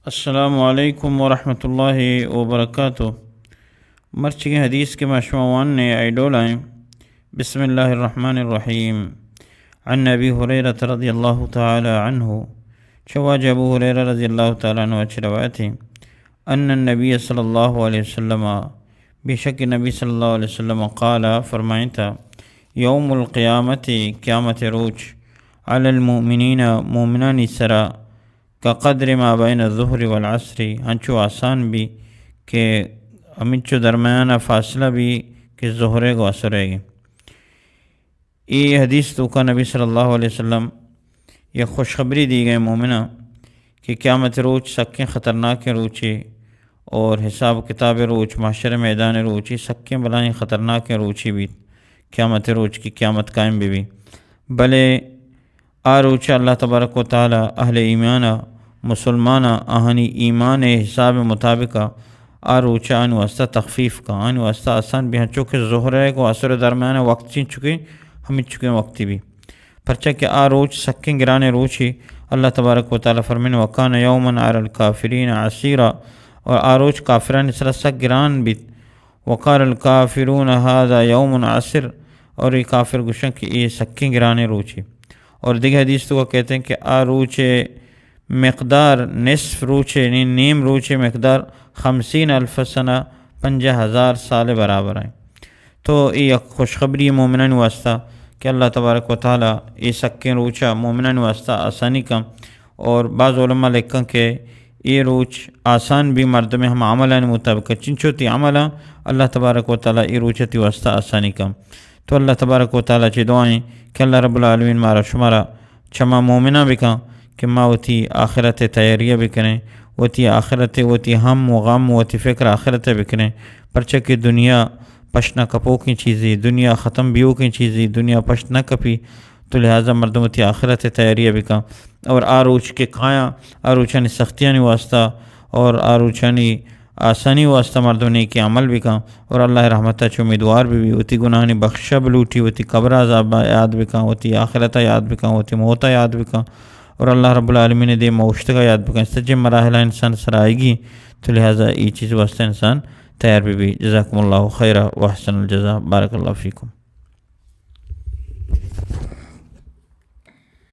السلام علیکم ورحمۃ اللہ وبرکاتہ۔ مرچگیں حدیث کہ ما شما واننے، آئی ڈولا ایں۔ بسم اللہ الرحمن الرحیم۔ عن ابی ہریرہ رضی اللہ تعالی عنہ، چہ واجہ ابو ہریرہ رضی اللہ تعالی عنہ چہ روایت ایں، ان النبی صلی اللہ علیہ وسلم، بے شک نبی صلی اللہ علیہ وسلم، قال، فرمائنتا، یوم القیامت، قیامت روچ، علی المؤمنین، مومنانی سرا، کقدر ما بین الظہر والعصر، انچو آسان بی کہ ہمینچو درمیان فاصلہ بی کہ ظہرے گو عصرے گی۔ اے حدیث توکا نبی صلی اللہ علیہ وسلم یک خوشخبری دیگئے مومناں کہ قیامت روچ سکیں خطرناکیں روچے اور حساب کتاب روچ، محشر میدان روچ، اے سکیں بلائیں خطرناکیں روچے بیت۔ قیامت روچ کہ قیامت قائم بی بی، بلے آ روچ اللہ تبارک و تعالی اہل ایمان، مسلمان، آہانی ایمان حساب مطابق آ روچ آنی واسطہ تخفیف کا، آنی واسطہ آسان بی، ہنچو کہ ظہر ہے کو عصر درمیان وقت چین چکے، ہمیں چکے وقتی بی۔ پرچہ کہ آ روچ سکیں گران روچی، اللہ تبارک و تعالی فرمین، وکان یوما علی الکافرین عسیرا، اور آ روچ کافران سرا سک گران بیت۔ وقال الکافرون هذا یوم عسر، اور یہ کافر گوشن کہ یہ سکیں گران روچی۔ اور دیگہ حدیث تو کہتے ہیں کہ آ روچ مقدار، نصف روچ، یعنی نیم روچ مقدار خمسین الف سنہ، پنجاہ ہزار سال برابر ہیں۔ تو یہ یک خوشخبری مومنان واسطہ کہ اللہ تبارک و تعالی یہ سکیں روچا مومنان واسطہ آسانی کم۔ اور بعض علماء لکھن کہ یہ روچ آسان بی مردم ہم عملان مطابق، چنچو تی عملان اللہ تبارک و تعالی یہ روچ تی واسطہ آسانی کم۔ تو اللہ تبارک و تعالی چہ دعائیں کہ اللہ رب العالمین مارا شمارا چما مومناں بکن کہ ما وتی آخرت تیاریہ بکنیں، وتی آخرت، وتی ہم و غم، وتی فکر آخرت بکنیں، پرچہ کہ دنیا پشت نہ کپوکیں چیزی، دنیا ختم بیوکیں چیزی، دنیا پشت نہ کپی۔ تو لہذا مردم وتی آخرت تیاریہ بکن اور آ روچ کہ کایاں، آ روچانی سختیانی واسطہ اور آ روچانی آسانی واسطہ مردم نیکیں عمل بکن اور اللہ رحمتا چہ امیدوار بی، وتی گناہانی بخشہ بلوٹی، وتی قبر عذابا یاد بکن، وتی آخرتا یاد بکن، وتی موتا یاد بکن اور اللہ رب العالمین دیم اوشتگا یاد بکن۔ سجیں مراحل انسان سرا آئیگی، تو لہذا ای چیز واسطہ انسان تیار بی بی۔ جزاکم اللہ خیرا و احسن الجزا۔ بارک اللہ فیکم۔